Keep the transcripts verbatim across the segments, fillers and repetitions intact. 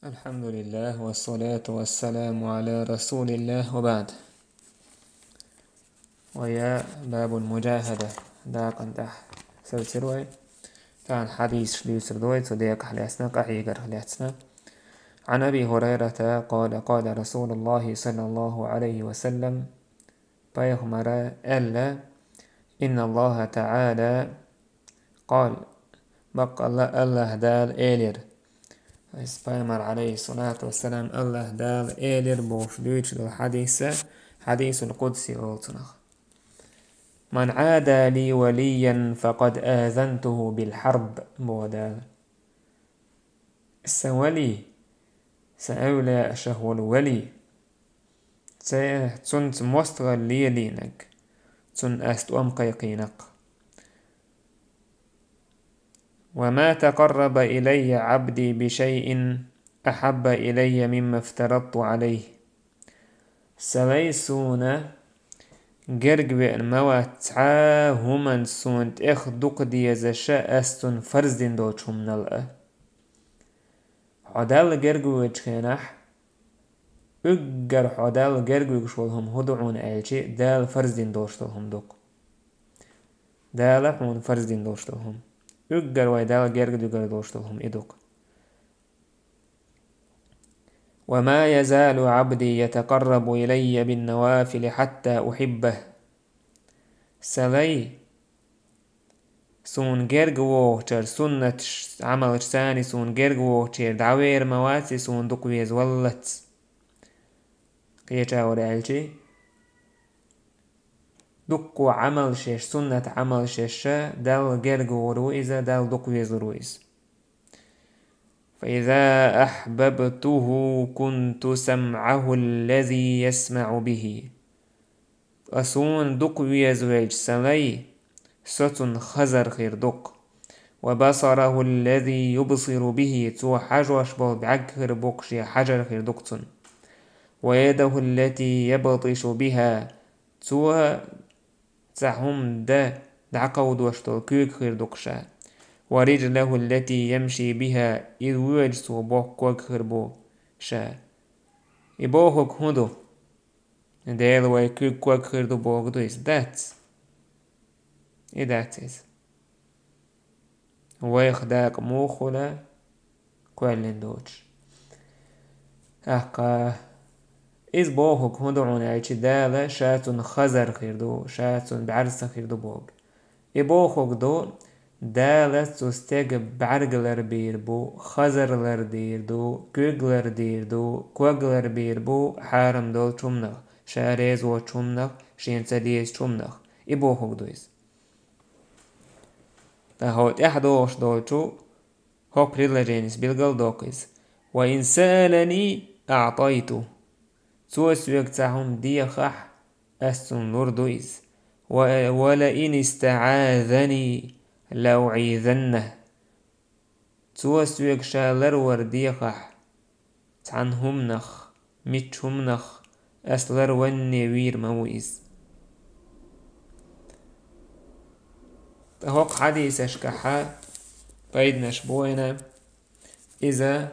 الحمد لله والصلاة والسلام على رسول الله وبعد. Вай бабул муджахӀада дакъан тӀехь сецира вай. Тахана хьадисаш дуьйцур ду вай цу декъах лаьцна, къахьегарх лаьцна. عن أبي هريرة قال: قال رسول الله صلى الله عليه وسلم, пайхамара аьлла: إن الله تعالى قال, баккъалла АллахӀ Дала элира. Ас пайхамар, عليه الصلاة والسلام, АллахӀ Дала элира бохуш дуьйцуш долу хьадис, хьадисул къудси олу цунах. من عادى لي وليا فقد آذنته بالحرب, боху Дала. Сан вали, сан эвлаяашах волу вали, ца-, цунца мостагӀалла лелийнарг, цунна ас тӀом кхайкхийнакх. وما تقرب إلي عبدي بشيء أحب إلي مما افترضت عليه. Сан лай суна герга веана ма вац цхьа а хӀуманца суна тӀех дукха дезаш ас цунна фарз дина долчу хӀуманал а. Хьо Далла герга воьдучу хенахь, уггар хьо Далла герга вуьгуш волу хӀума хӀун ду хьуна аьлча, Дала фарз дина долуш долу хӀума ду-кх. Дала хьуна фарз дина долуш долу хӀума. Уггар вай Далла герга дуьгур долуш долу хӀума и ду-кх. وما يزال عبدي يتقرب إلي بالنوافل حتى أحبه. Сан лай суна герга вогӀучара суннаташ, Ӏамалш царний суна герга вогӀучера дӀавер ма вац и суна дукха везаваллалц. Кхеча вара аьлча, дуккха Ӏамалш еш, суннат Ӏамалш еш, Далла герга вогӀур ву иза, Далла дукха везалур ву иза. فإذا أحببته كنت سمعه الذي يسمع به. Ткъа суна дукха везавелча сан лай, со цунна хазар хир ду-кх. وبصره الذي يبصر به, цо хьажош болу бӀаьрг хир бу-кх, шен хьажар хир ду-кх цунна. ويده التي يبطش بها, цо цхьа хӀума дан дӀакховдош долу куьйга хир ду-кх ша. ورجله التي يمشي بها, и воьдуш цо бохку ког хир бу ша. И бохург хӀун ду? Дела вай куьйга ког хир ду бохург ду иза? Дац. И дац иза. Вайх дакъа муха хуьлу кхоьллина доцуш? ТӀаккха иза бохург хӀун ду хьуна аьлча, Дала ша цунна хазар хир ду, ша цунна бӀаьрса хир ду бохург. И бохург ду, Дала цу стеган бӀаьрг ларбийр бу, хазар лардийр ду, куьг лардийр ду, ког ларбийр бу хьарам долчу хӀуманах, ша реза воцчу хӀуманах, шена ца дезачу хӀуманах. И бохург ду иза. Ткъа хӀокху тӀаьхьа догӀуш долчу хӀокху предложенис билгал доккху иза: وإن سألني أعطيته. Цо соьга цхьа хӀума дехахь, ас цунна лур ду иза. و-, ولئن استعاذني لأعيذنه. Цо соьга ша ларвар дехахь, цхьана хӀуманах, мичча хӀуманах ас ларванне вийр ма ву иза. ТӀаккха хӀокху хьадисашкахьа пайданаш бу вайна, иза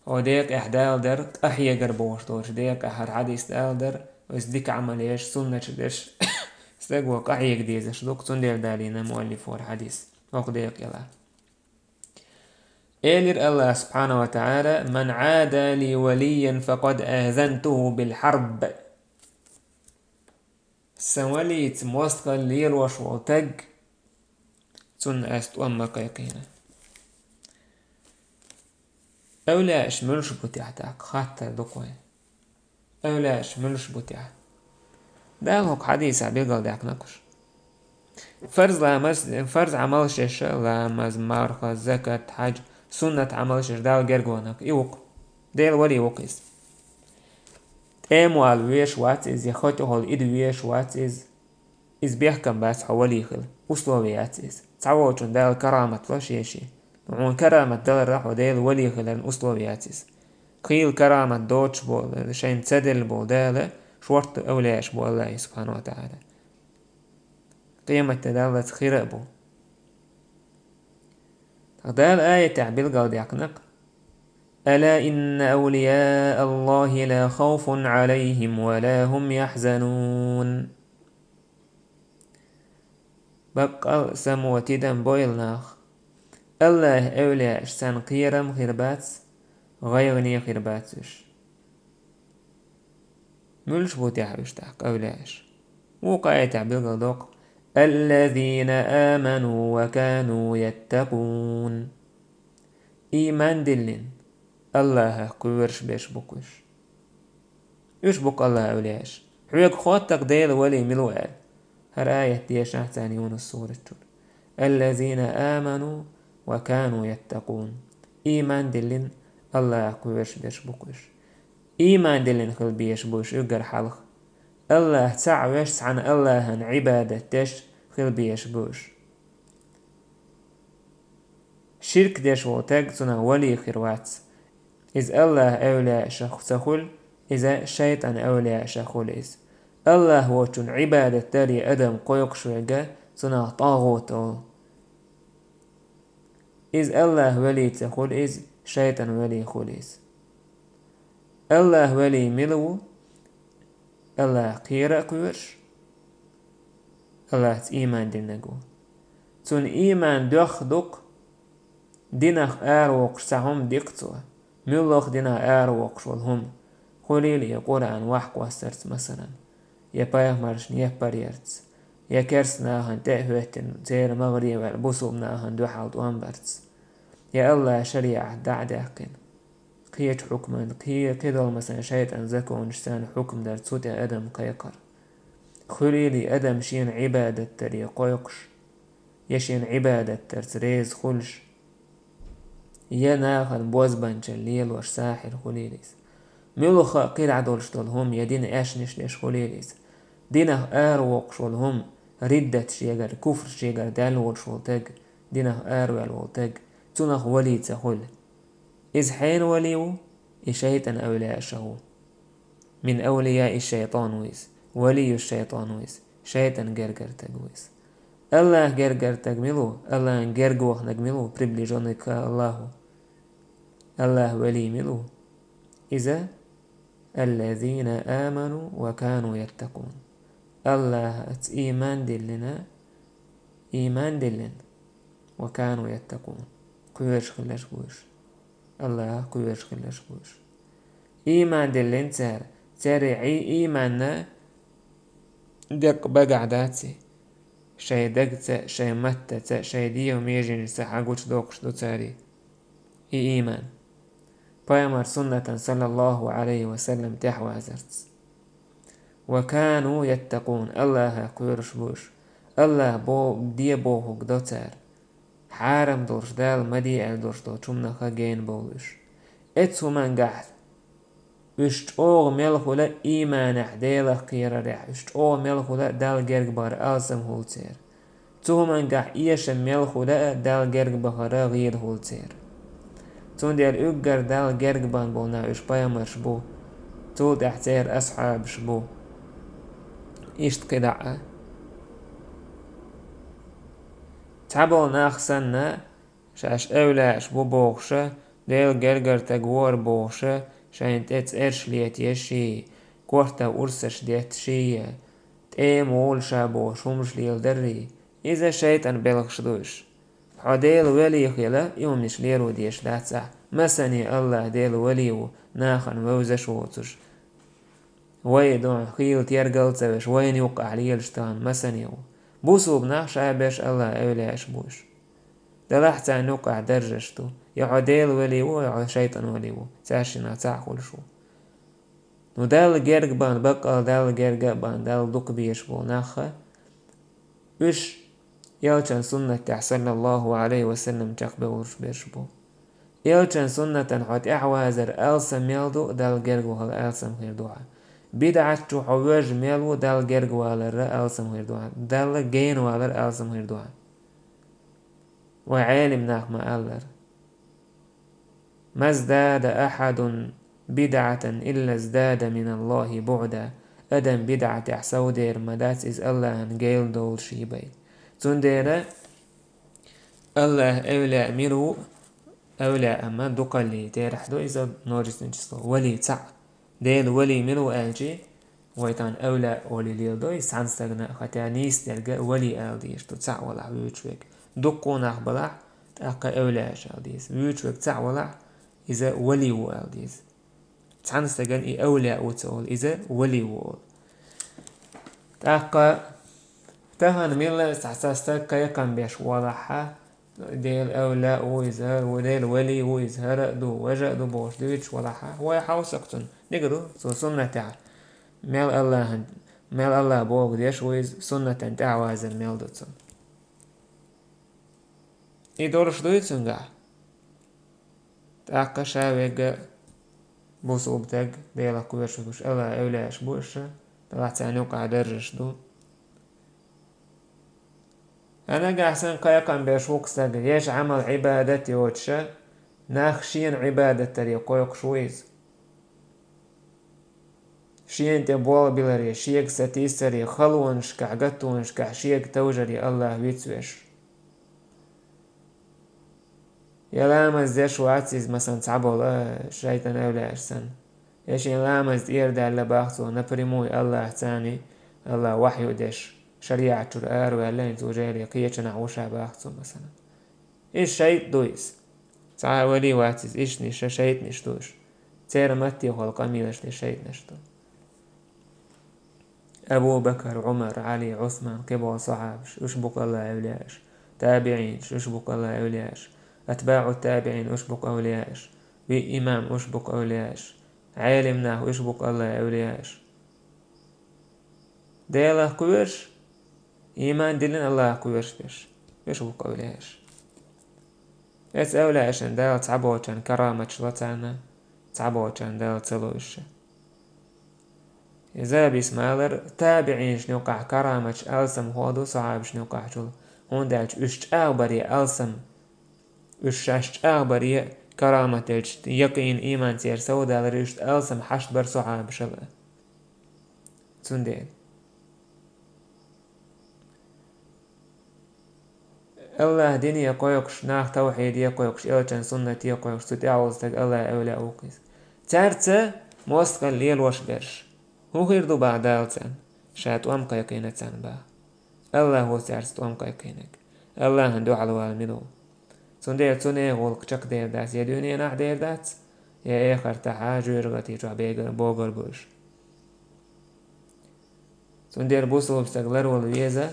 хӀокху декъехь даладар, къахьегар бохуш долчу декъехь хӀара хьадис даладар, иза дика Ӏамал еш, суннаташ деш, стаг ван къахьега дезаш ду-кх, цундела далийна муаллифо хӀара хьадис хӀокху декъе. Элира АллахӀа субхьанаху ва таӀала: من عادى لي وليا فقد آذنته بالحرب. Сан валийца мостагӀалла лелош волу таг, цунна ас тӀом ма кхайкхийна. Эвлаяаш муьлш бу техь тӀаккха, хаттар ду-кх вайн. Эвлаяаш муьлш бу техь? Дала хӀокху хьадисехь билгалдаьккхина-кх уьш. Фарз ламаз, фарз Ӏамалш еш, ламаз, марха, закат, хьаьж, суннат Ӏамалш еш Далла герга ваханарг, и ву-кх. Делан вали ву-кх иза. ТӀема вала везаш вац иза, я хатӀехула ида везаш вац иза. Иза бехкам бац хьо вали хила, условие яц иза. Цхьаволчунна Дала карамат ло шен-шен. Хьуна карамат даларна хьо Делан вали хиларна условие яц иза. Кхийла карамат доцуш болу, шайна ца делла болу Дала шортта эвлаяаш бу АллахӀе субхьанаху ва таӀала. Къематде даллалц хир а бу. Дала аятехь билгалдаьккхина-кх: ألا إن أولياء الله لا خوف عليهم ولا هم يحزنون. Баккъал само тидам бойла нах. АллахӀа эвлияаш, царна кхерам хир бац, гӀайгӀане хир бац уьш. Муьлш бу тӀехь уьш тӀаккха эвлияаш? Вукху аятехь билгалдоккху: الذين آمنوا وكانوا يتقون. Ийман диллина, АллахӀах кхоьруш берш бу-кх уьш. Уьш бу-кх АллахӀа эвлияаш. Хьоьга хотту-кх Делан вали мила ву аьлла. ХӀара аят дешахь царна Юнус сурат чуьра. الذين آمنوا وكانوا يتقون. Ийман диллина, АллахӀах кхоьруш берш бу-кх уьш. Ийман диллина хила безаш бу уьш уггар хьалха. АллахӀ цхьаъ веш, цхьана АллахӀан Ӏибадат деш хила безаш бу уьш. Ширк деш волу таг цунах вали хир вац. Иза АллахӀа эвлияашах ца хуьлу, иза шайтӀан эвлияашах хуьлу иза. АллахӀ воцчунна Ӏибадат даре адам кхойкхуш верг цунах тӀагӀут олу. Иза АллахӀа вали ца хуьлу иза, шайтӀан вали хуьлу иза. АллахӀа вали мила ву? АллахӀах кхера а кхоьруш, АллахӀца ийман динарг ву. Цунна ийман доьхна ду-кх, динах аравоккхуш цхьа хӀума ди-кх цо. Муьлхха динах аравоккхуш волу хӀума, хуьлийла и Къуръан ваьхьа кхоссарца, масалан, я пайхамаршна яппар ярца, я керста нахана тӀе а хӀоьттина, церан магӀаре а ваьлла, бусулба нахана дуьхьал тӀом барца, я АллахӀан шариӀат дӀа а даьккхина, кхечу хьукман, кхе-, кхидолу, масалан, шайтӀан законашца хьукм дар, цу тӀе адам кхайкхар. Хуьлийла адам шена Ӏибадат даре кхойкхуш, я шена Ӏибадат дарца реза хуьлуш, я нахана бозбанчалла лелош, сахьир хуьлийла иза. Муьлхха а кхидӀа долуш долу хӀума, я динан аьшнаш деш хуьлийла иза. Динах аравоккхуш волу хӀума, риддат шегара, куфр шегара даьлла волуш волу таг, динах араваьлла волу таг, цунах вали ца хуьлу. Иза хьенан вали ву? И шайтӀан эвлияашах ву. من أولياء الشيطان ву иза. ولي الشيطان ву иза. ШайтӀан гергара таг ву иза. АллахӀан гергара таг мила ву? АллахӀан герга ваханарг мила ву? Приближённый к Аллаху. АллахӀан вали мила ву? Иза الذين آمنوا وكانوا يتقون. АллахӀаца ийман диллина, ийман диллина, وكانوا يتقون. Кхоьруш хиларш бу уьш. АллахӀах кхоьруш хиларш бу уьш. Ийман диллина цара, церан Ӏий-, ийманна деккъа багахь дац и. Шайн дагца, шайн маттаца, шайн дегӀан меженашца хьагучудоккхуш ду цара и ийман. Пайхамар суннатан, саллаллаху Ӏалайхи ва саллам, тӀаьхьавазарца. وكانوا يتقون, АллахӀах кхоьруш бу уьш. АллахӀа бо-, де бохург до цара. Хьарам долуш, Дала ма де аьлла долуш долчу хӀуманах гена бовлу уьш. Эцу хӀумангахь уьш чӀогӀа мел хуьла ийманехь, Делах кхерарехь, уьш чӀогӀа мел хуьла Далла герга бахара алсам хуьлу церан. Цу хӀумангахь эшам мел хуьла а, Далла герга бахара гӀийла хуьлу церан. Цундела уггар Далла герга бан болу нах уьш пайхамарш бу, цул тӀаьхьа церан асхьабаш бу. Иштта кхидӀа а. Цхьаболу нах санна, шаьш эвлаяаш бу бохуша, Делан гергара таг вора бохуша, шайна тӀе цӀераш летеший, кортах урсаш детташий, тӀема вуьйлуш бохуш хӀумаш леладаррий, иза шайтӀан белхаш ду уьш. Хьо Делан вали хила, и хӀуманаш леро дезаш дац ахь, масане АллахӀ Делан вали ву, нахана вевзаш воцуш. Вай дуьхьа хийла тергал а ца веш, вайна юккъахь лелаш тахана масане ву. Бусулба нах ша берш АллахӀан эвлаяаш бу уьш. Делахь царна юккъахь даржаш ду. Я хьо Делан вали ву, я хьо шайтӀан вали ву. Цаьршиннах цхьаъ хуьлуш ву. Ну, Далла герга бан, баккъал Далла герга а бан, Далла дукха безаш болу нахха, уьш Элчан суннат тӀехь, саллаллаху Ӏалайхи ва саллам, чекхбевллуш берш бу. Элчан суннатан хьо тӀаьхьавазар алсам мел ду, Далла герга вахар алсам хир ду хьан. БидӀат чу хьо вожа мел ву, Далла герга валар алсам хир ду хьан. Далла гена валар алсам хир ду хьан. Вай Ӏелим нах ма-аллара: ما ازداد أحد بدعة إلا ازداد من الله بعدا. Адам бидӀатехь совдер ма дац, иза АллахӀан гел долуш йибай. Цундела АллахӀан эвлаяъ мила ву? Эвлаъ амма дукхаллий терахь ду иза, множественное число. Вали цаӀ. Дела вали мила ву аьлчи, вай тхан эвлаъ олий леладой, цхьана стагана, хотя нийса дерг вали ала дезаш ду, цаӀ валахь вуьйцуш верг. Дуккха нах балахь, тӀаккха эвлаъаш ала деза. Вуьйцуш верг цаӀ валахь, иза вали ву ала деза. Цхьана стагана и эвлаъ ву ца олу, иза вали ву олу. ТӀаккха тахана милла а цхьа стаг кхайкхам беш валахьа, Дела эвлаъ ву иза, Дела вали ву иза, хӀара а ду, важа а ду бохуш дуьйцуш валахьа, вай хьовсакх цунна. Дика ду, цо суннатехь мел Аллахьан, мел Аллахь боху деш ву иза, суннатан тӀаьхьавазар мел ду цунна. И долуш дуй цуьнгахь? ТӀаккха ша вегга бусулба стаг, Делах кхоьруш ву уьш, Аллахьан эвлаъаш бу уьш, Аллахь царна юкъахь даржаш ду. Ткъа нагахь санна кхайкхам беш ву-кх стаг, еш Ӏамал Ӏибадат йоцуша, нах шена Ӏибадат даре кхойкхуш ву иза. Шена тӀе болх биларе, шега сатийсаре, халонашкахь, гаттонашкахь шега товжаре Аллахь вицвеш. Я ламаз деш вац иза, масалан, цхьаболу шайтӀан эвлаъаш санна. Я шен ламаз тӀера даьлла бах цо, напрямую Аллахьца, Аллахь вахью деш, шариӀат чуьра араваьлла, хӀинца уже кхечанахь ву ша бах цо, масалан. Иза шайтӀа ду иза. Цхьа а вали вац иза, ишнаш, шайтӀанаш ду уьш. Церан маттехула къамелаш деш шайтӀанаш ду. Абу Бакр, Ӏумар, Ӏали, Ӏусман, кхиболу сахьабаш, уьш бу-кх Аллахьан эвлияаш. ТабиӀинаш, уьш бу-кх Аллахьан эвлияаш. АтбаӀу табиӀин, уьш бу-кх эвлияаш. Виъ имам, уьш бу-кх эвлияаш. Ӏелим нах, уьш бу-кх Аллахьан эвлияаш. Делах кхоьруш, иман диллина Аллахах кхоьруш берш, уьш бу-кх эвлияаш. Эцу эвлияашна Дала цхьаболчарна караматаш ло царна, цхьаболчарна Дала ца ло уьш. Иза бисмалар, табиӀинашна юкъахь караматаш алсам хӀун ду сахьабашна юкъахь чул, хӀунда аьлча уьш чӀагӀбаре алсам, уьш шаьш чӀагӀбаре карамат делча, якъин, иман церан совдаларе уьш алсам хьашт бара сахьабашал а. Цундела Аллахьан дине кхойкхуш, нах тавхьиде кхойкхуш, элчан суннате кхойкхуш, цу тӀаьхьа волу стаг Аллахьан эвлияъ ву-кх иза. Цаьрца мостагӀалла лелош берш. ХӀун хир ду бах Дала царна? Ша тӀом кхайкхийна царна бах. Аллахь ву цаьрца тӀом кхайкхийнарг. Аллахьан дуьхьал вала мила ву? Цундела цу нехан гӀуллакх чекхдер дац, я дуьненахь дер дац, я эхартахь жоьжахати чохь бегар-, богар бу уьш. Цундела бусулба стаг ларвала веза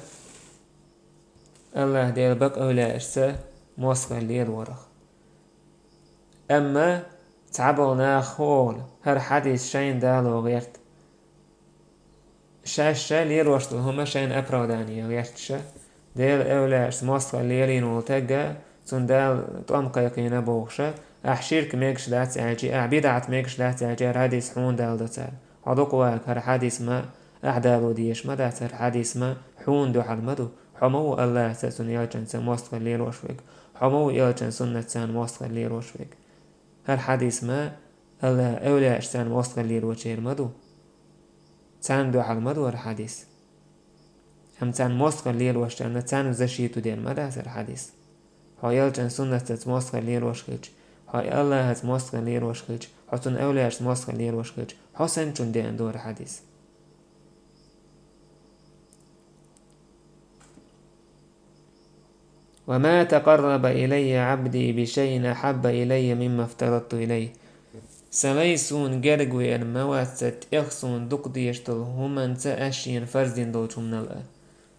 Аллахь Делан бакъ эвлияашца мостагӀалла лелорах. Амма цхьаболу наха хӀун олу, хӀара хьадис шайна дало гӀерта. Шаьш ша лелош долу хӀума шайна оправдание гӀерта ша. Делан эвлияашца мостагӀалла лелийна волу тагга, цунна Дала тӀом кхайкхийна бохуша, ахь ширк мегаш дац аьлчи, ахь бидӀат мегаш дац аьлчи, хӀара хьадис хьуна далдо цара. Хьо дукха вагахь хӀара хьадис ма, ахь дало дезаш ма дац, хӀара хьадис ма, хьуна дуьхьал ма ду. Хьо ма ву Аллахьца, цуьнан элчанца мостагӀалла лелош верг. Хьо ма ву элчан суннатца мостагӀалла лелош верг. ХӀара хьадис ма, Аллахьан эвлияашца мостагӀалла лелочеран ма ду. Царна дуьхьал ма ду хӀара хьадис. Амма царна мостагӀалла лелочарна царна защиту ден ма дац хӀара хьадис. Хьо элчан суннатца мостагӀалла лелош хилча, хьо Аллахьаца мостагӀалла лелош хилча, хьо цуьнан эвлияашца мостагӀалла лелош хилча, хьо санначунна деана ду хӀара хьадис. «وما تقرب إلي عبدي بشيء أحب إلي مما افترضت عليه». Сан лай суна герга веана ма вац сан тӀех суна дукха дезаш долу хӀуманца ас шена фарз дина долчу хӀуманал а.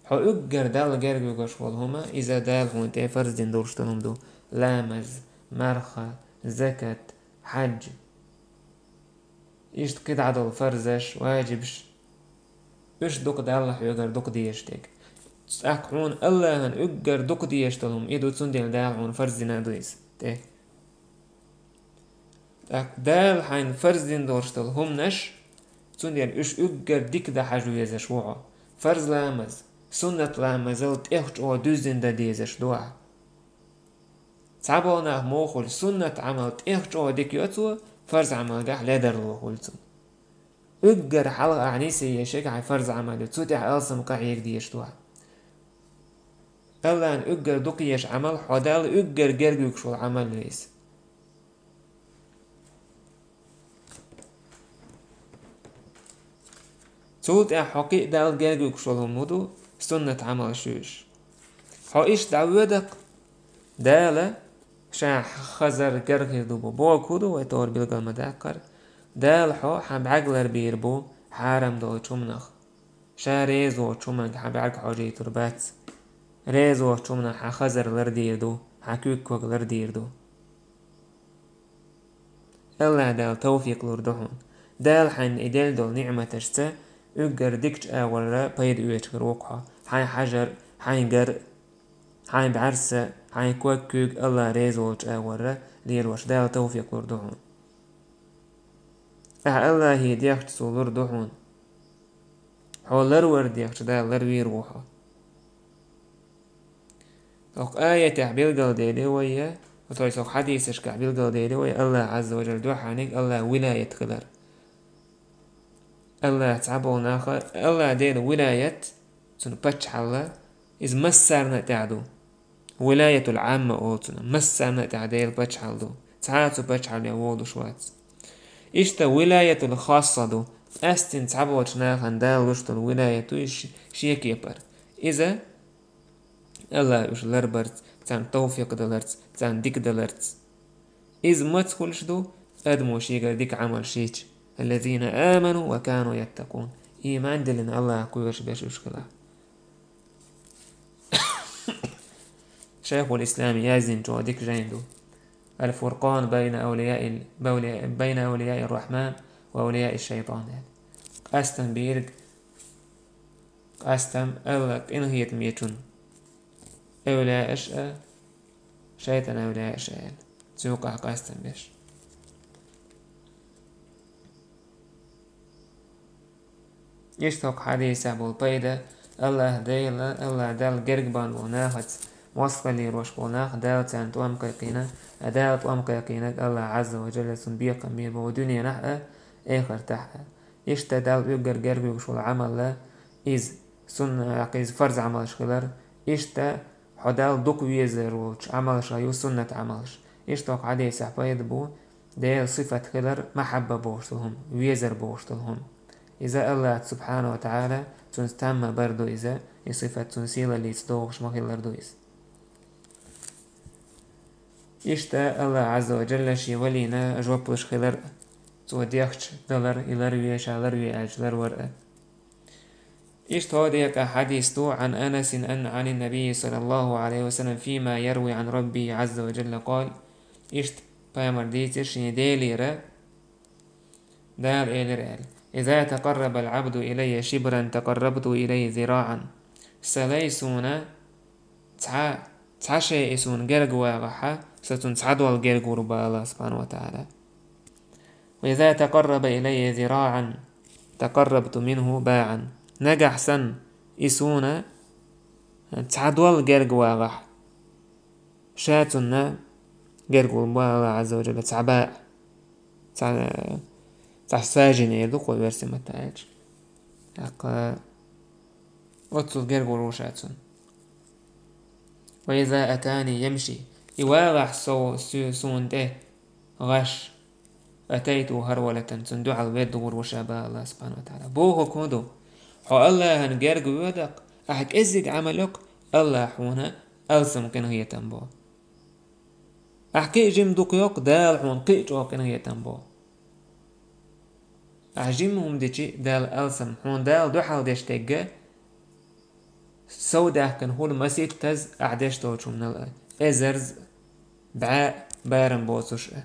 Хьо уггар Далла герга вуьгуш волу хӀума, иза Дала хьуна тӀе фарз дина долуш долу хӀума ду: ламаз, марха, закат, хьаьдж. Иштта кхидӀа долу фарзаш, важибаш. Уьш дукха Далла хьоьгара дукха дезаш дерг. ТӀаккха хьуна Аллахьан уггар дукха дезаш долу хӀума и ду, цундела Дала хьуна фарз дина а ду иза тӀе. ТӀаккха Дала хьайна фарз дина долуш долу хӀуманаш, цундела уьш уггар дика дан хьажа везаш ву хьо. Фарз ламаз, суннат ламазал тӀех чӀогӀа дуьззина дан дезаш ду ахь. Цхьаболу нах муха хуьлу, суннат Ӏамал тӀех чӀогӀа дика йо цо, фарз Ӏамалгахь ледарло хуьлу цунна. Уггар хьалха ахь нийса еш ерг хьайн фарз Ӏамал ю, цу тӀехь алсам къахьега дезаш ду ахь. Аллахьан уггар дукха езаш Ӏамал, хьо Далла уггар герга вуьгуш волу Ӏамал ю иза. Цул тӀаьхьа хьо кхин а Далла герга вуьгуш волу хӀума ду суннат Ӏамалш юьйш. Хьо иштта дӀавоьдакх, Дала ша хазар, гар хир ду бо. Бохург хӀун ду, вай тӀора билгал ма-даккхара, Дала хьо хьан бӀаьрг ларбийр бу хьарам долчу хӀуманах. Ша реза воцучу хӀуманга хьан бӀаьрг хьожуьйтур бац. Реза воцучу хӀуманах хьан хазар лардийр ду, хьан куьг-ког лардийр ду. АллахӀ Дала тавфикъ лур ду хьуна. Дала хьайна и делла долу ниӀматашца уггар дикачу агӀорра пайда оьцуш хир ву-кх хьо. Хьайн хьажар, хьайн гар, хьайн бӀаьрса, хьайн ког-куьг АллахӀ реза волчу агӀорра лелош Дала тавфикъ лур ду хьуна. Ахьа АллахӀе дехча, Цо лур ду хьуна. Хьо ларвар дехча, Дала ларвийр ву хьо. Окху аятехь билгалдели вай, то есть окху хьадисашкахь билгалдели вай, АллахӀ Ӏазза ва Жалла дуьхьаниг АллахӀ вилаят хилар. АллахӀ цхьаболу наха, АллахӀ Дела вилаят, Цуьнан паччахьалла, иза массарна а тӀехь ду. Вилаятул Ӏамма олу цунах, массарна а тӀехь Делан паччахьалла ду. Цхьа а цу паччахьалле волуш вац. Иштта вилаятул хасса ду, къаьсттина цхьаболчу нахана Дала луш долу вилаят ду иза ши-, шен кепара. Иза АллахӀ уьш ларбарца, царна тавфикъ даларца, царна дика даларца. Иза маца хуьлуш ду, адамо шегара дика Ӏамалш йича. Аллазина аману ва кану яттакъун. Ийман диллина АллахӀах кхоьруш берш уьш хилахь. Шайхул Ислам яздина чӀогӀа дика жайна ду. Ал-Фуркъан байна авлияил, бавли-, байна авлияир Рахман ва авлияиш шайтан аьлла. Къастам бийриг, къастам АллахӀ къинхетамечун эвлияаш а, шайтан эвлияаш а аьлла. Цу юкъахь къастам беш. Иштта хӀокху хьадисехь болу пайда, АллахӀ Дела, АллахӀ Далла герга бан болу нахаца мостагӀалле лелош болу нах, Дала царна тӀом кхайкхийна, а Дала тӀом кхайкхийнарг АллахӀ Ӏазза ва Жалла цунна бекхам бийр бу дуьненахь а, эхартахь а. Иштта Далла уггар герга вуьгуш волу Ӏамал иза, сунна, иза фарз Ӏамалш хилар, иштта хьо Далла дукха везар волчу Ӏамалша ю суннат Ӏамалш. Иштта хӀокху хьадисехь пайда бу, Делан сифат хилар махьабба бохуш долу хӀума, везар бохуш долу хӀума. Иза АллахӀ субхьана ва тагӀала, Цуьнца тамма бар ду иза, и сифат Цуьнан сийлаллица догӀуш ма-хиллара ду иза. Иштта АллахӀ Ӏазза ва Жалла Шен валийна жоп луш хилар, Цо дехча далар, и ларве, Ша ларве аьлча ларвар а. Иштта хӀокху декъехь хьадис ду, Ӏан Анасин ан Ӏанин Набий саллаллаху Ӏалайхи ва саллам фима ярви Ӏан Раббихи Ӏазза ва Жалла къала. Иштта пайхамар дийцира шен Делера, Дала элира аьлла: «Иза такъаррабал Ӏабду илайя шибран, такъаррабту илайхи зираӀан». Сан лай суна цхьа, цхьа шай и суна герга вагӀахьа, сан цунна цхьа дол герга вур бу АллахӀ субхьана ва тагӀала. «Ва иза такъарраба илайя зираӀан, такъаррабту минху баӀан». Нагахь санна и суна цхьа дол герга вагӀахь, ша цунна герга вур бу АллахӀ Ӏазза ва Жалла цхьа баӀ, цхьа, цхьа сажень эр ду кху версийн маттахь аьлча. ТӀаккха оццул герга вур ву ша цунна. «Ва иза атани ямши». И вагӀахь со, су-, суна тӀе гӀаш, «атайтуху хӀарвалатан», цунна дуьхьал ведда вур ву ша боху АллахӀ субхьана ва тагӀала. Бохург хӀун ду? Хьо АллахӀана герга воьдакх, ахьа кӀеззиг Ӏамал йоккху, АллахӀа хьуна алсам къинхетам бо. Ахьа кхин а жима дукха йоккху, Дала хьуна кхин а чӀогӀа къинхетам бо. Ахьа жима хӀума дичи, Дала алсам, хьуна Дала дуьхьал деш дерг а, сов даьхкина хуьлу маситтаза ахьа деш долчу хӀуманал а, эзарза, бӀе а барам боцуш а.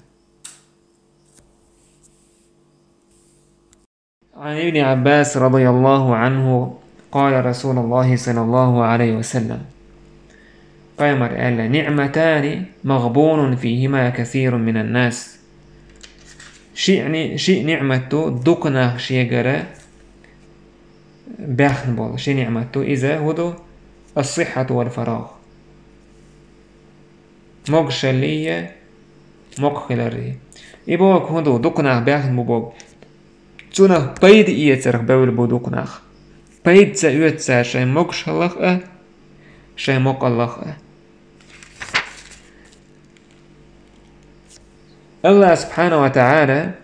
Ӏан Ибни Ӏаббас радияллаху Ӏанху, къала Расулуллахи саллаллаху Ӏалайхи ва саллам. Пайхамар аьлла: «НиӀматани магъбунун фихима касирун минан нас». Шиъ ни-, шиъ ниӀмат ду, дукха нах шегара баьхна болу ши ниӀмат ду. Иза хӀун ду? Ас-сиххьату вал фарагъ. Могушаллий, мокъа хиларрий. И бохург хӀун ду? Дукха нах баьхна бу боху. Цунах пайда эцарх бевлла бу дукха нах. Пайда ца оьцу цара шайн могушаллах а, шайн мокъаллах а. АллахӀ субхьана ва тагӀала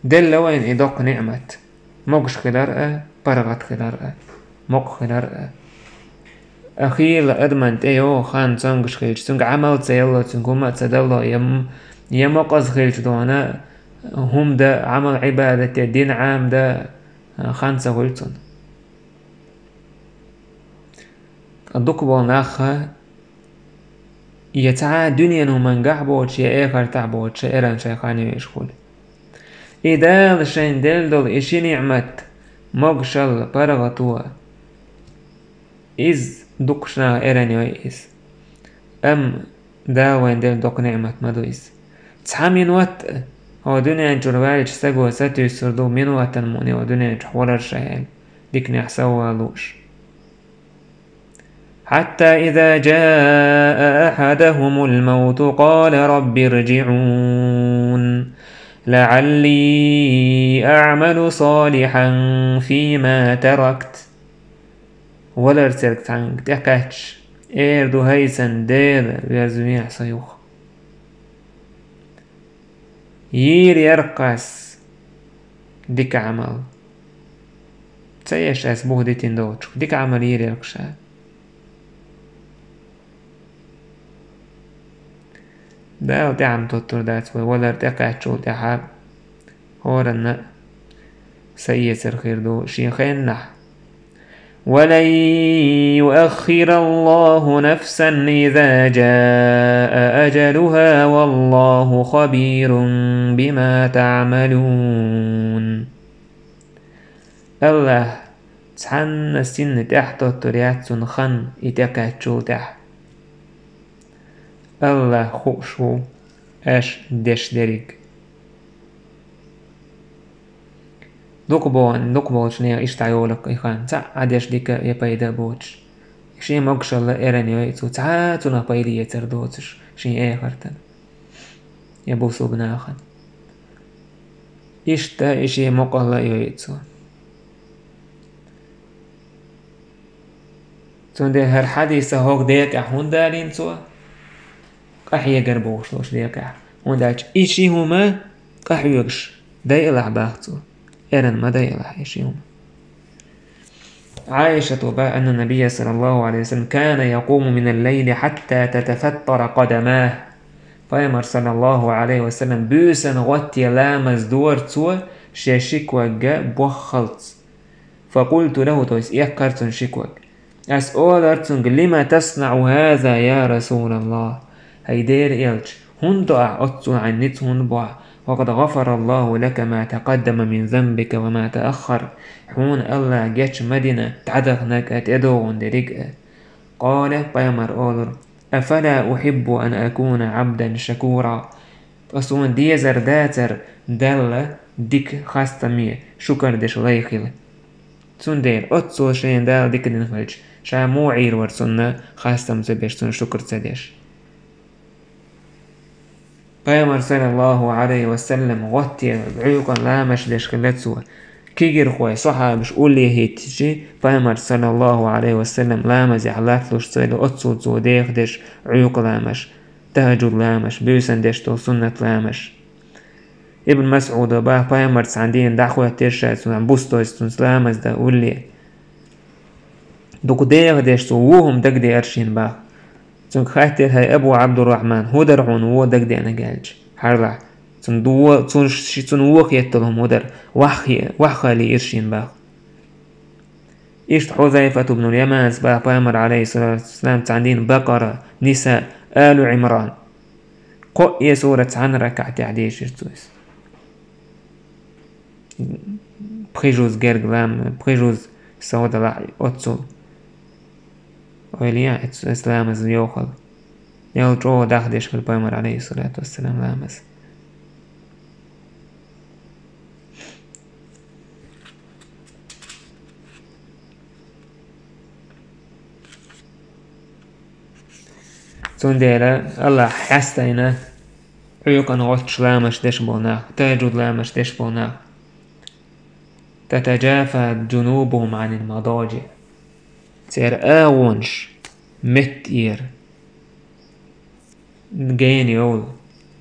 делла вайна и доккха ниӀмат. Могуш хилар а, паргӀат хилар а, мукъа хилар а. А хийла адаман тӀейогӀу хан цомгаш хилча, цуьнга Ӏамал ца ялло, цуьнга хӀума а ца далло, я м-, я мукъаза хилча дона, хӀума дан, Ӏамал-Ӏибадат де, дин Ӏамадан хан ца хуьлу цунна. Ткъа дукха болу нах я цхьа а дуьненан хӀумангахь боцуш, я эхартахь боцуш, эрна шайн хан йойуш хуьлу. И Дала шайна делла долу и ши ниӀмат, могушалла, паргӀато, иза дукхачу наха эрна йой иза. Амма Дала вайна делла доккха ниӀмат ма ду иза. Цхьа минот а хьо дуьнен чуьра ваьлча стага сатуьйсур ду, минотана муьлхха хьо дуьнен чохь валар ша аьлла, диканехь сов вала лууш. حتى إذا جاء أحدهم الموت قال رب ارجعون لعلي أعمل صالحا فيما تركت. Валар цаьрга цхьаьнга тӀекхаьчча, эр ду: «ХӀай сан Дела, верзавехьа со юха». Йийр яра-кх ас дика Ӏамал. Ца еш ас бух дитина долчух, дика Ӏамал йийр яра-кх ша. Дала тӀаьхьа тоттур дац вай валар тӀекхаьччул тӀаьхьа хӀоранна а са эцар хир ду шен хеннахь. ولن يؤخر الله نفسا إذا جاء أجلها والله خبير بما تعملون. АллахӀа цхьанна синна тӀаьхьа тоттур яц цунна хан и тӀекхаьччул тӀаьхьа. АллахӀ хууш ву аша деш дерриг. Дукха боху, дукха болчу нехан иштта йолу-кх и хан, цхьа а деш дика я пайда а боцуш. Шен могушалла эрна йой цо, цхьа а цунах пайда эцар доцуш шен эхартана я бусулба нахана. Иштта и шен мукъалла а йой цо. Цундела хӀара хьадиса хӀокху декъехь хӀунда далийна цо? Къахьегар бохуш долчу декъехь. ХӀунда аьлча и ши хӀума къахьоьгуш дайалахь боху цо. Эрна ма дайалахь и ши хӀума. Ӏайшата боху, أن النبي صلى الله عليه وسلم كان يقوم من الليل حتى تتفطر قدماه. Пайхамар, саллаллаху Ӏалайхи ва саллам, буьйсанна гӀоттаелла ламаз дора цо шен ши ког боххалц. فقلت له, то есть эккхар цунна ши ког. Ас олар цуьнга: لم تصنع هذا يا رسول الله؟ ХӀай Делан элча, хӀунда до ахь оццул хьайн ницкъ хӀунда бо ахь? وقد غفر الله لك ما تقدم من ذنبك وما تأخر. Хьуна АллахӀа гечдина дӀадаханарг а, тӀедогӀун дерриг а. قال, пайхамар олура: أفلا أحب أن أكون عبدا شكورا؟ Ткъа суна дезар дацара Далла дика хастаме шукар деш лай хила. Цундела оццул шена Дала дика дина хилча, ша муха Ӏийр вара цунна хастам ца беш, цунна шукар ца деш? Пайхамар, саллаллаху Ӏалайхи ва саллам, гӀоттаелла, Ӏуьйкъана ламазаш деш хилла цо. Кегийрхой, сахьабаш уллехь хӀиттича, пайхамар, саллаллаху Ӏалайхи ва саллам, ламазехь латталуш ца хилла, оццул цо дехадеш Ӏуьйкъа ламазаш, тахӀажжуд ламазаш, буьйсанна деш долу суннат ламазаш. Ибн МасӀуда боху, пайхамар цхьана дийнахь дӀахӀоьттира ша, цунах бус дойзуш цунца ламаз дан улле. Дукха дехадеш цо вон хӀума дагадеара шена боху. Цуьнга хаьттира: «ХӀай Абу Ӏабдуррахьман, хӀун дара хьуна вон дагадеанарг?» аьлча, хьарла, цунна вон, цунна ши-, цунна вон хетталуш хӀума дара, ваха-, ваххале ира шена боху. Иштта Хьузайфат ибн Яманас боху, пайхамар, Ӏалайхиссалату вассалам, цхьана дийнахь Бакъара, Ниса, Алу Ӏимран, кхоъ сурат цхьана ракаӀатехь дийшира цо иза. Пхи жуз герга лам-, пхи жуз сов далахь оццул. Ойла е, оццул ламаз йохалла. Мел чӀогӀа дахдеш хилла пайхамар, Ӏалайхиссалату вассалам, ламаз. Цундела АллахӀа хьастийна Ӏуьйкъана гӀоттуш ламазаш деш болу нах, тахӀажжуд ламазаш деш болу нах. تتجافى جنوبهم عن المضاجع. Церан агӀонаш меттера гена йовла.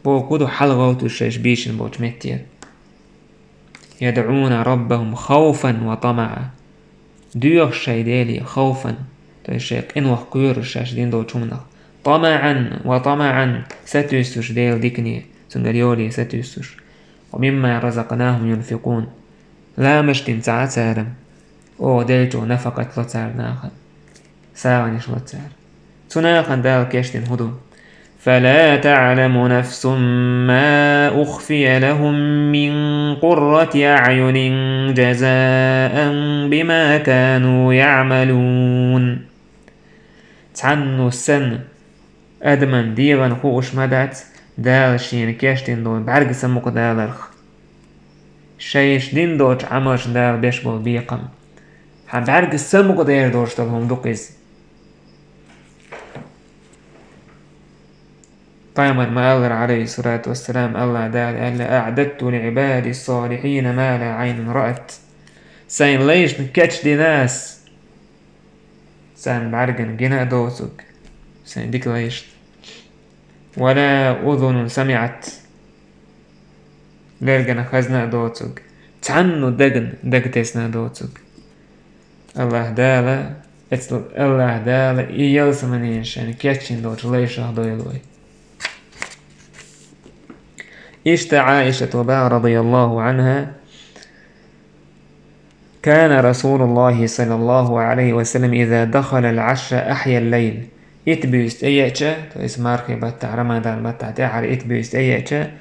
Боху, хӀун ду, хьалагӀовтталуш шаьш бийшина болчу меттера. يدعون ربهم خوفا وطمعا. Доьхуш шайн Деле, хавфан, то есть шайн къинойх кхоьруш шаьш дина долчу хӀуманах. ТӀамаӀан ва тамаӀан, сатуьйсуш Делан дикане, цуьнгара йоле сатуьйсуш. Ва мимма разакънахум юнфикъун. Ламаш дина ца Ӏа цара, оха деллачух нафакъат ло цара наха. СагӀанаш ло цара. Цу нахана Дала кечдина хӀун ду? فلا تعلم نفس ما أخفي لهم من قرة أعين جزاء بما كانوا يعملون. Цхьанна санна адаман дегӀана хууш ма дац Дала шена кечдина долу бӀаьрган самукъадаларх. Шайша дина долчу Ӏамалшна Дала беш болу бекхам. Хьан бӀаьрган самукъадер долуш долу хӀума ду-кх иза. Пайхамар ма-аллара, Ӏалайхиссалату вассалам, АллахӀ Дала аьлла: أعددت لعبادي الصالحين ما لا عين رأت. Сайн лайшна кечдина ас, царна бӀаьргана гина а доцург, сайн дика лайшна. ولا أذن سمعت. Лергана хазна а доцург, цхьанна дагна дага тесна а доцург. АллахӀ Дала, эцу АллахӀ Дала и ялсаманин шайна кечдина долчу лайшах дойла вай. Иштта Ӏаишата боху, радияллаху Ӏанха: كان رسول الله صلى الله عليه وسلم إذا دخل العشر أحيا الليل. Итт буьйса тӀееача, то есть мархи баттахь, Рамадан баттахь тӀаьхьара итт буьйса тӀееача,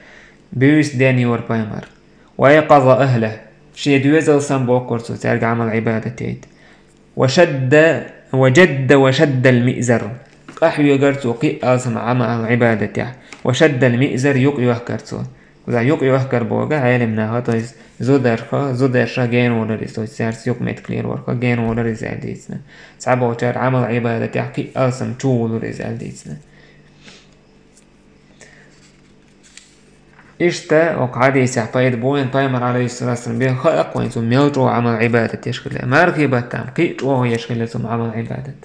буьйса денйора пайхамар. وأيقظ أهله. Шен доьзал самабохкура цо, цаьрга Ӏамал-Ӏибадат яйта. وشد، وجد وشد المئزر. Къахьоьгура цо кхин а алсам Ӏамал-Ӏибадатехь. وشد المئزر, юкъ йохкара цо. Кхузахь юкъ йохкар боху Ӏелам наха, то есть зударша, зударша генвалар иза, то есть цаьрца юкъаметтиг лелорха генвалар иза аьлла дийцина. Цхьаболчара Ӏамал-Ӏибадатехь кхин а алсам чувуллур иза аьлла дийцина. Иштта окху хьадисехь пайда бу вайн, пайхамар, Ӏалайхиссалату вассалам, бен хаьа-кх вайн цо мел чӀогӀа Ӏамал-Ӏибадат еш хилла. Мархи баттахь кхин а чӀогӀа еш хилла цо Ӏамал-Ӏибадат.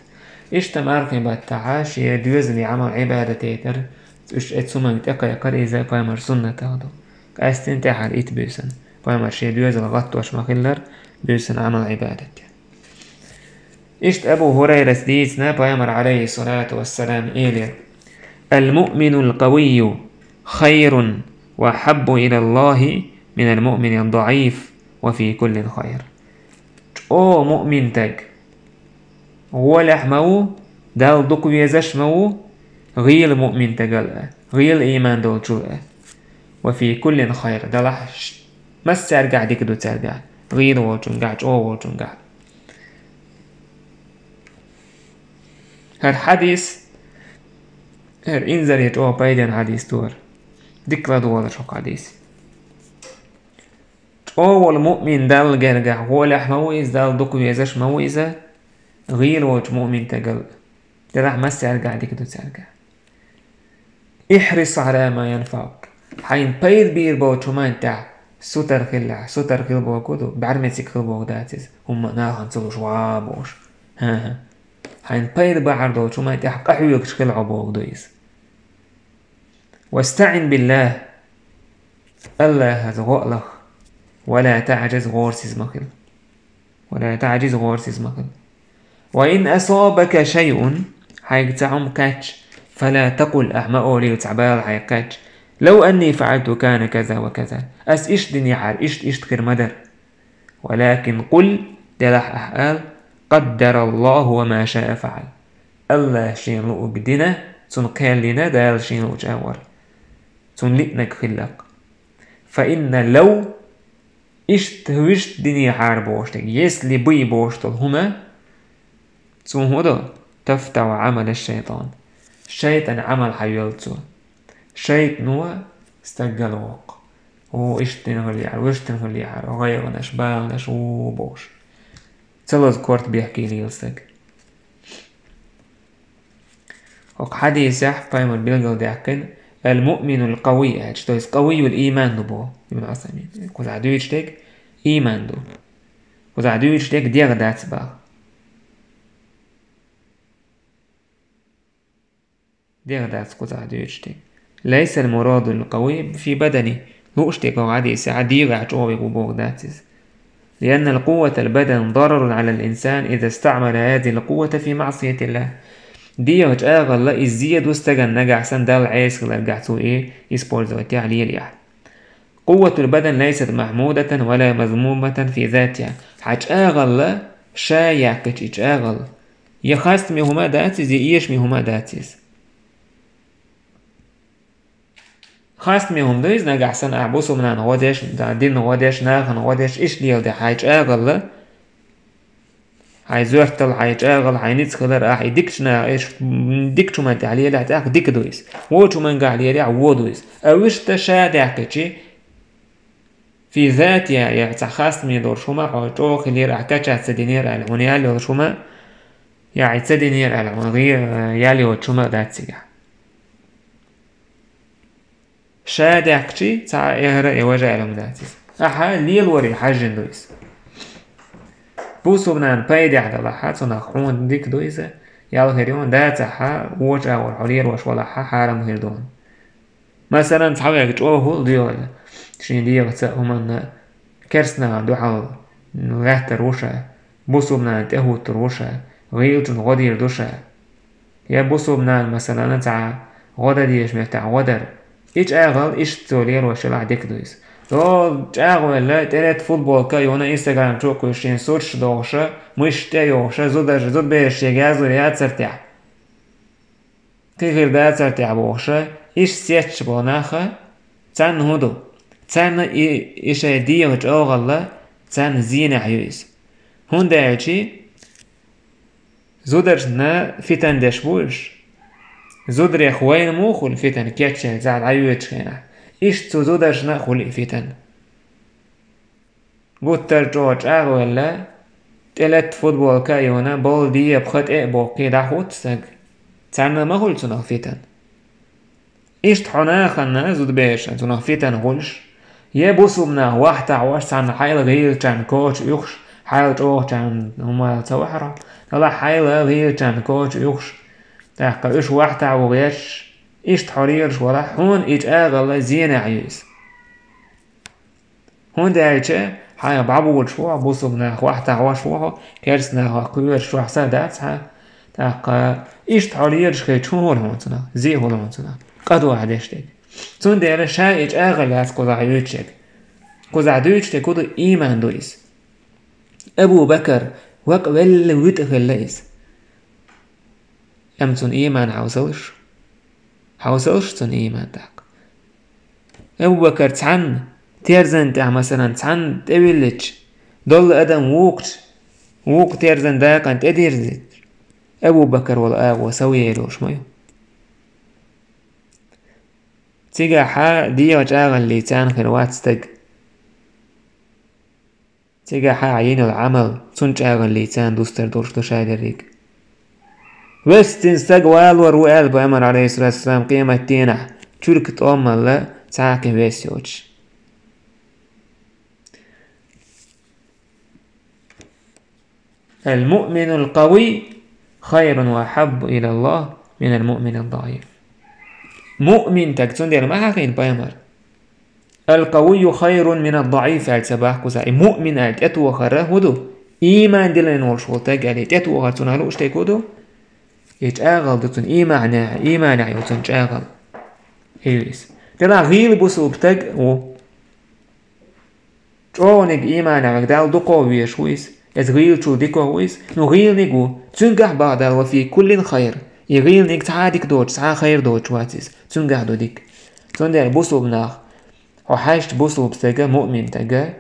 Иштта мархи баттахь шен доьзале Ӏамал-Ӏибадат яйтар, уьш эцу хӀуманга тӀекхайкхар иза пайхамар суннатах ду. Къаьсттина тӀаьхьара итт буьйсанна. Пайхамар шен доьзал гӀаттош ма хиллара, буьйсанна Ӏамал-Ӏибадат ян. Иштта Абу ХӀурайрас дийцина, пайхамар, Ӏалайхиссалату вассалам, элира: المؤمن القوي خير وأحب إلى الله من المؤمن الضعيف وفي كل خير. ЧӀогӀа муъмин стаг гӀолехь ма ву, Далла дукха везаш ма ву, гӀийла муъмин стагал а, гӀийла ийман долчул а. وفي كل خير, делахь ш-, массаьргахь дика ду цаьргахь, гӀийла волчунгахь, чӀогӀа волчунгахь. ХӀара хьадис, хӀара инзаре чӀогӀа пайденна хьадис ду хӀара. Дика ладогӀалаш хӀокху хьадис. ЧӀогӀа волу муъмин Далла гергахь гӀолехь ма ву иза, Далла дукха везаш ма ву иза, гӀийла волчу муъмин стагал а. Делахь массаьргахь дика ду цаьргахь. احرص على ما ينفعك. Хьайна пайда бийр болчу хӀуманна тӀехь сутара хилалахь, сутара хила бохург ду, бӀаьрмециг хила бохург дац иза, хӀумма нахана ца луш ван бохуш. ХӀан-хӀа. Хьайна пайда бахьар долчу хӀуманна тӀехь къахьоьгуш хила хьо бохург ду иза. واستعن بالله. АллахӀаца гӀо а лаха. ولا تعجز, гӀорасиз ма хила. ولا تعجز, гӀорасиз ма хила. وإن أصابك شيء, хьайга цхьа хӀума кхаьчча, فلا تقل, ахь ма олийла цхьа бала хьайга кхаьчча: لو أني فعلت كان كذا وكذا. Ас иштта динехьара, иштта, иштта хир ма дара. ولكن قل, делахь ахь ала: قدر الله وما شاء فعل. АллахӀа шена луург дина, цунна кхел йина, Дала шена луучу агӀор. Цунна лиънарг хилла-кх. فإن لو, иштта, вуьшта динехьара бохуш дерг, если бы бохуш долу хӀума, цо хӀун до? تفتح عمل الشيطان. ШайтӀан Ӏамал хьайоьллу цо. ШайтӀано стаг галвоккху. О, иштта дина хилла яхьара, вуьшта дина хилла яхьара, гӀайгӀанаш, баланаш, о, бохуш. Ца лаза корта бехке лела стаг. ХӀокху хьадисехь пайхамар билгалдаьккхина: المؤمن القوي аьлча, то есть къавийюл ийман ду боху Ибн Ӏусаймин. Кхузахь дуьйцуш дерг ийман ду. Кхузахь дуьйцуш дерг дегӀ дац боху. ДегӀ дац кхузахь дуьйцуш дерг. ليس المراد القوي في بدنه. Лууш дерг хӀокху хьадисехь дегӀехь чӀогӀа верг ву бохург дац иза. لأن القوة البدن ضرر على الإنسان إذا استعمل هذه القوة في معصية الله. ДегӀа чӀагӀалла иза зе ду стагана, нагахь санна Далла Ӏеса хиларгахь цо и использовать яхь, лелаяхь. قوة البدن ليست محمودة ولا مذمومة في ذاتها. Хьан чӀагӀалла ша яьккхича, и чӀагӀалла я хастаме хӀума дац иза, я эшаме хӀума дац иза. Хастаме хӀума ду иза, нагахь санна ахь бусалба нахана гӀо деш, да, дина гӀо деш, нахана гӀо деш, иштта леладе хьан чӀагӀалла, хьан зоьртал, хьан чӀагӀал, хьан ницкъ хилар, ахь и дикача наха, иш, дикача хӀуман тӀехь лелаяхь, тӀаккха дика ду иза. Воча хӀумангахь лелаяхь, во ду иза. А вуьшта ша даьккхича, في ذاتها, я цхьа хастаме долуш хӀума, хьо чӀогӀа хилира, ахь качать ца динера аьлла, хьуна ял йолуш хӀума, я хьайн ца динера аьлла, хьуна гӀе-, ял йоцуш хӀума дац цигахь. Ша даьккхича, цхьа а эхьара а, я важа аьлла хӀума дац иза. Ахьа лелоре хьаьжжина ду иза. Бусалба нахана пайдехь далахь, цунах хьуна дика ду иза, ял хир ю хьуна, дацахь, вочу агӀор хьо лелош валахь, хьарам хир ду хьуна. Масалан, цхьаверг чӀогӀа хӀуллакх доьхуш, шен дегӀаца а, хӀуманна а керстанахана дуьхьал лаьттар ву ша, бусалба нахана тӀехӀуттур ву ша, гӀийлачунна гӀо дийр ду ша. Я бусалба нахана, масалан, цхьа гӀо дан дезачу меттехь гӀо дар. И чӀагӀалла иштта цо лелош елахь, дика ду иза. Цо чӀагӀвелла, тӀелетта футболка а юхана, Instagram чу а кхуьйсуш, шен сурташ дохуш, муьшаш тӀе а йохуш, зударша, зудабераш шега яздо яцара тӀехь, кхин хир дацара тӀехь бохуш, иштта сецаш болу нах, царна хӀун ду? Царна и, и шайн дегӀа чӀагӀалла царна зенехь ю иза. ХӀунда аьлча зударшна фитан деш бу уьш. Зударех вайна муха хуьлу фитан, кечъелла цхьа дӀайоьдучу хенахь? Иштта цу зударшна а хуьлу и фитан. Гуттар а чӀогӀа чӀагӀвелла, тӀелетта футболка а юхана, болу дегӀан пха тӀе а боккхий, дӀахӀутту стаг. Царна ма хуьлу цунах фитан. Иштта хьо нахана, зудаберашна цунах фитан хуьлуш, я бусалба нах вахтахь ваш, цхьанна хьайла гӀийлачарна коча уьхуш, хьайла чӀогӀачарна хӀума ца вахьара, хьайла гӀийлачарна коча уьхуш, тӀаккха уьш вахтахь ву гӀерташ, иштта хьо лелаш валахь, хьуна и чӀагӀалла зенехь ю иза. ХӀунда аьлча хьайх бӀабулуш ву хьо, бусалба нах вахтахь ваш ву хьо, керста нахах кхоьруш ву хьо, са дац хьан. ТӀаккха иштта хьо лелаш хилча, хӀун хуьлу хьуна цунах? Зе хуьлу хьуна цунах, къа ду ахь деш дерг. Цундела ша и чӀагӀалла яц кхузахь юьйцуш ерг. Кхузахь дуьйцуш дерг хӀун ду? Ийман ду иза. Абу Бакар вакъа велла, вуьтӀа хилла иза. Амма цунна ийман хьовсалаш. Хьовсалаш цунна ийман тӀаккха. Абу Бакар цхьанна терзан тӀехь, масалан, цхьанна тӀевиллича, доллу адам вукхучу, вукху терзан дакъана тӀедирзича, Абу Бакар волу агӀо сов елош ма ю. Цигахь дегӀан чӀагӀаллица хир вац стаг. Цигахь ахь йина йолу Ӏамал цунна чӀагӀаллица дустар долуш ду шадерриг. Вестина стаг валор ву аьлла Пайхамар, алейхиссалату вассалам, къематдийнахь, чуьрка тӀомалла цхьа а кхин вес йоцуш. المؤمن القوي خير وأحب إلى الله من المؤمن الضعيف. Муъмин стаг, цундела ма хьахийна Пайхамар. القوي خير من الضعيف аьлла ца боху кхузахь. И муъмин аьлла тӀетохар хӀун ду? Ийман диллина волуш волу стаг аьлла, тӀетохар цунах лууш дерг хӀун ду? И чӀагӀалла ду цунна, ийманехь, ийманехь йолу цунна чӀагӀалла. И ю иза. Делахь гӀийла бусулба стаг ву. ЧӀогӀаниг ийманехь верг Далла дукха везаш ву иза. Иза гӀийлачул дика ву иза. Ну, гӀийланиг ву. Цуьнгахь боху Дала: وفي كل خير. И гӀийланиг цхьа а дика доцуш, цхьа а хайр доцуш вац иза. Цуьнгахь ду дика. Цундела бусулба нах, хьо хьаьжча бусулба стага, муъмин стага,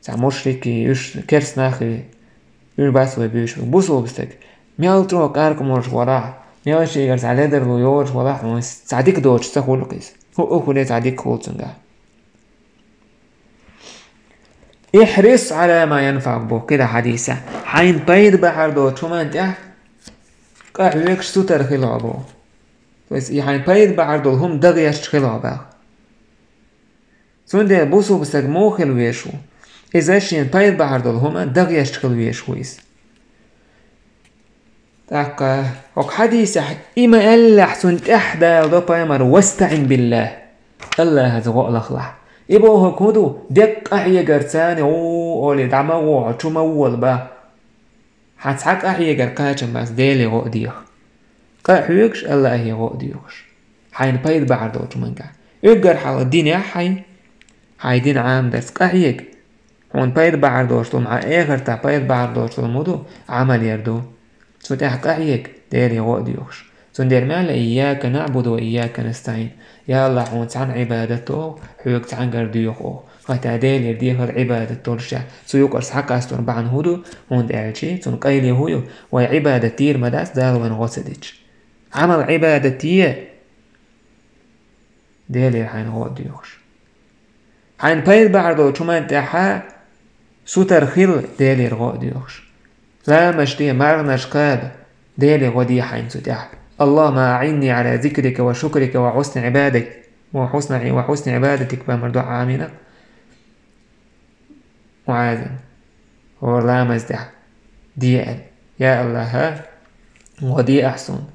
цхьа мушрикий, уьш керста нахий, уьш бац вай буьйцуш. Бусулба стаг, мел чӀогӀа къаркъа молуш валахь, мел шегара цхьа ледарло йолуш валахь, хьуна цхьа дика доцуш ца хуьлу иза. ХӀуъа хуьле цхьа дика хуьлу цуьнгахь. احرص على ما ينفعك боху кхидӀа хьадисехь. Хьайна пайда бахьар долчу хӀуманна тӀехь къахьоьгуш, сутара хила хьо боху. То есть, и хьайна пайда бахьар долу хӀума дан гӀерташ хила хьо боху. Цундела бусулба стаг муха хила везаш ву? Иза шена пайда бахьар долу хӀума дан гӀерташ хила везаш ву иза. ТӀаккха хӀокху хьадисехь и ма-аьллехь, цунна тӀаьхьа даладо Пайхамар: واستعن بالله. АллахӀаца гӀо а лахалахь. И бохург хӀун ду? Деккъа къахьегарца гӀо олий, дӀа ма гӀо, чу ма вола бах. Хьан цхьа къахьегар кхачам бац, Деле гӀо а деха. Къа а хьоьгуш, АллахӀе гӀо а доьхуш. Хьайна пайда бахьар долчу хӀуманга. Уггар хьалха динехь хьайн, хьайн дин Ӏамадарца къахьега. Хьуна пайда бахьар долуш долу, хьан эхартахь пайда бахьар долуш долу хӀума ду, Ӏамал яр ду. Цу тӀехь къахьега, Деле гӀо а доьхуш. Цундела ма аьлла: «Ийяка наъбуду ва ийяка настаӀин». Я АллахӀ, хьуна цхьаьна Ӏибадат до, хьоьга цхьаьнгара доьху оха. Хатта Делера дехар Ӏибадат долушехь, цу юкъара схьакъастор бахьана хӀун ду, хӀунда аьлча цунна къайле хӀун ю, вай Ӏибадат дийр ма дац, Дала вайна гӀо ца дича. Ӏамал Ӏибадат е, Делера хьайна гӀо а доьхуш. Хьайна пайда бахьар долчу хӀуманна тӀехьа сутара хила, Делера гӀо а доьхуш. Ламаш де, марханаш кхаба, Деле гӀо де хьайна цу тӀехь. «Аллахумма аӀинни Ӏала зикрика ва шукрика ва хьусни Ӏибадатик, ва хьусни, ва хьусни Ӏибадатик», пайхамар дуӀа Ӏамийна. МуӀазан, хӀора ламаз тӀехь де аьлла: «Я АллахӀ, гӀо де ахь суна».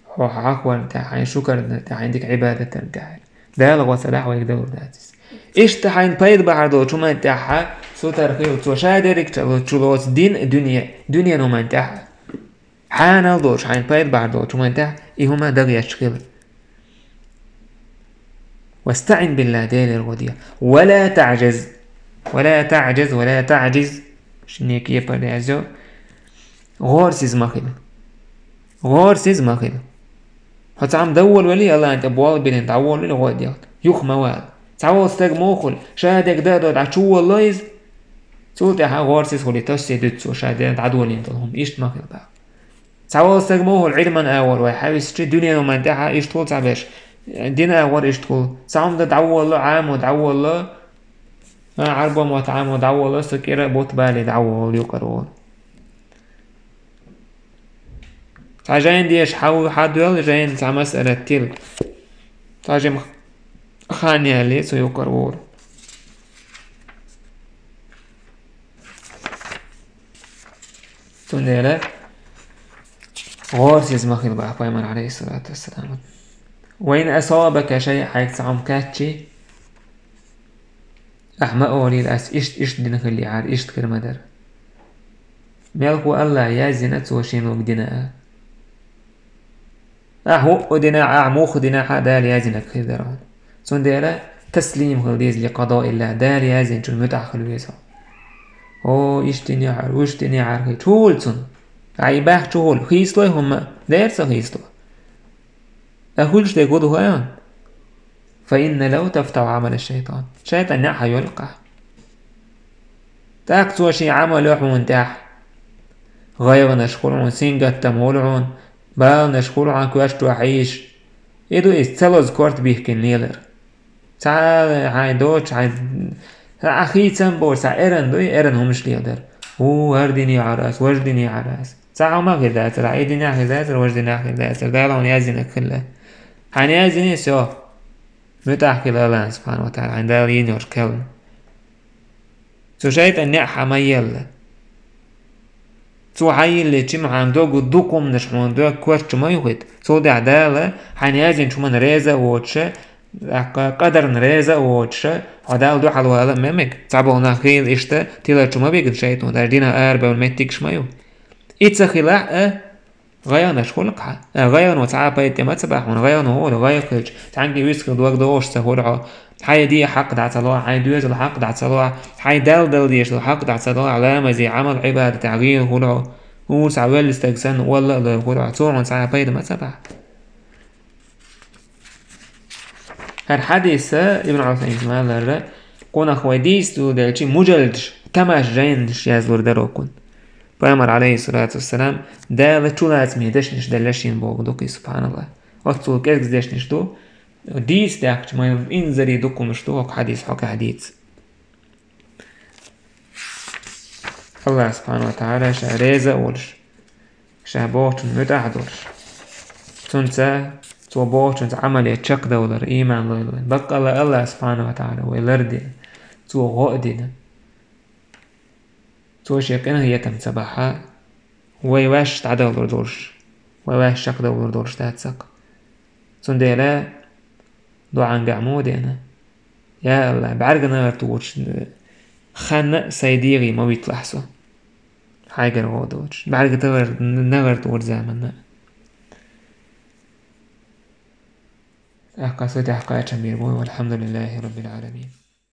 Хьо хьахварна тӀехь, хьайн шукарна тӀехь, хьайн дика Ӏибадатарна тӀехь. Дала гӀо ца дахь, вайга далур дац иза. Иштта хьайна пайда бахьар долчу хӀуманна тӀехьа сутара хила, цо ша дерриг чу лоцу дин а, дуьне, дуьненан хӀуманна тӀехьа. Хьанал долуш, хьайна пайда бахьар долчу хӀуманна тӀехь, и хӀума дагъеш хила. «ВастаӀин биллахӀ», Делера гӀо де. «Ва ла таӀжаз». «Ва ла таӀжаз, ва ла таӀжиз». Шинне кепара яздо. ГӀорасиз ма хила. ГӀорасиз ма хила. Хьо цхьамма дӀаволавелий, АллахӀна тӀе болх бина дӀаволавелий, гӀо а дехта. Юха ма вала. Цхьаволу стаг муха хуьлу, ша дерг дан а до, дӀа чу волало иза. Цул тӀаьхьа гӀорасиз хуьлий, тоссе дуьту цо ша дерг дӀадолийна долу хӀума. Иштта ма хила баха. Цхьаволу стаг муха хуьлу, Ӏилман агӀор вай хьаьвсичи, дуьненан хӀуманна тӀехьа иштта хуьлу цхьаберш. Динан агӀор иштта хуьлу. Цхьа хӀума дан дӀаволало, Ӏамо дӀаволало, а, Ӏарбо мотт Ӏамо дӀаволало, со кӀира а бутт балий дӀаволало, юкъара волу. Цхьа жайна деша хьав-, хьадоьлла, жайна цхьа масъалат тилла. Цхьа жима хан яьллий, цу юкъара вора. Цундела гӀорасиз ма хила баха пайхамар, Ӏалайхиссалату вассалам. «Ва ин асабака шай», хьайга цхьа хӀума кхаьччи, ахьа ма олийла: «Ас иштта, иштта дина хиллехьара, иштта хир ма дара». Мелхо АллахӀа яздина цо шена луг дина а. Ахьа хӀуъу динехь, ахьа муха динехь а Дала яздинарг хир дара хьуна. Цундела таслим хила деза ли къадаиллахӀ, Дала яздинчун муьтӀахь хила веза хьо. О, иштта динехьара, уьш динехьара хилча, чу хуьлу цунна. Ахьа и баьхча чу хуьлу, хийцалой хӀумма, дера ца хийцало. А хуьлуш дерг хӀун ду хьуна? «Фа инна лав тафтаху Ӏамала шайтан». ШайтӀан неӀ хьайолу-кх ахь. ТӀаккха цо шен Ӏамал йо хьуна тӀехь. ГӀайгӀанаш хуьлу хьуна, сингаттам хуьлу хьуна, баланаш хуьлу хьуна коьрта чохь хьийзаш. И ду иза ца лозу корта бихкина лелар. Цхьа хьайн доцуш, хьайн, ахь хийцам бохуш, цхьа эрна дуй, эрна хӀуманаш леладар. ХӀу, хӀара динехьара ас, важа динехьара ас. Цхьа хӀума хир дацара, и динехь хир дацара, важа динехь хир дацара. Дала хьуна яздинарг хилла. Хьайна яздиний, всё. МуьтӀахь хила АллахӀна субхьана ва тагӀала, хьайна Дала йина йолуш кхелна. Цу шайтӀан неӀ хьан ма елла. Цо хьан йилличи ма хьан догу дукхумнаш хьуна дог коьртачу ма юхуьйту. Цул тӀаьхьа Дала хьайна яздинчу хӀуманна реза а воцуша, тӀаккха къадарна реза а воцуша, хьо Далла дуьхьал вала а ма мега. Цхьаболу нах хила иштта тиларчу ма бигна шайтӀо, даже дина арабевлла меттигаш ма ю. И ца хилахь а, гӀайгӀанаш хуьлу-кх хьан. А, гӀайгӀано цхьа а пайда тӀе ма ца бахь хьуна, гӀайгӀано хӀун хуьлу, гӀайгӀа хилча, цхьаьнгге вискал дог догӀуш ца хуьлу хьо. Хьайн дин хьакъ дӀа ца ло, хьайн доьзал хьакъ дӀа ца ло, хьайн Далла дала дезаш долу хьакъ дӀа ца ло, ламазе, Ӏамал, Ӏибадатехь гӀийла хуьлу хьо. ХӀура схьа велла стаг санна, олла а лойла хуьлу хьо. Цо хьуна цхьа а пайда ма ца бахь. ХӀара хьадис Ибн Ӏусаймина ма-аллара, кхунах вай дийца дуьйладелчи мужалдаш, тамаш жайнаш язлур даро кхунна. Пайхамар, Ӏалайхиссалату вассалам, Дала чулацаме дешнаш делла шена боху дукхий, субхьаналлахӀ. Оццул кӀезиг дешнаш ду, дийца даьхкича, ма инзаре дукхумаш ду хӀокху хьадис хьокъехь дийца. АллахӀ субхьана ва тагӀала ша реза а волуш, ша бохучун муьтӀахь а долуш, цунца, цо бохучунца Ӏамал ян чекхдовлар, ийман лойла вайн. Баккъалла АллахӀ субхьана ва тагӀала вай лардина, цо гӀо а дина. Цо шен къинхетам ца бахьа, вай ваьш дӀадовлур долуш, вай ваьш чекхдовлур долуш дац-кх. Цундела дуӀангахь муха деана? Я АллахӀ, бӀарга нагӀар тохараш ханна а сай дегӀе ма виталахь со. Хьайгара гӀо доацаш. БӀарга тагӀар, нагӀар тохар заманна. ТӀаккха со тӀехь кхачам бийр бу, валхьамдулиллахӀи раббил Ӏаламин.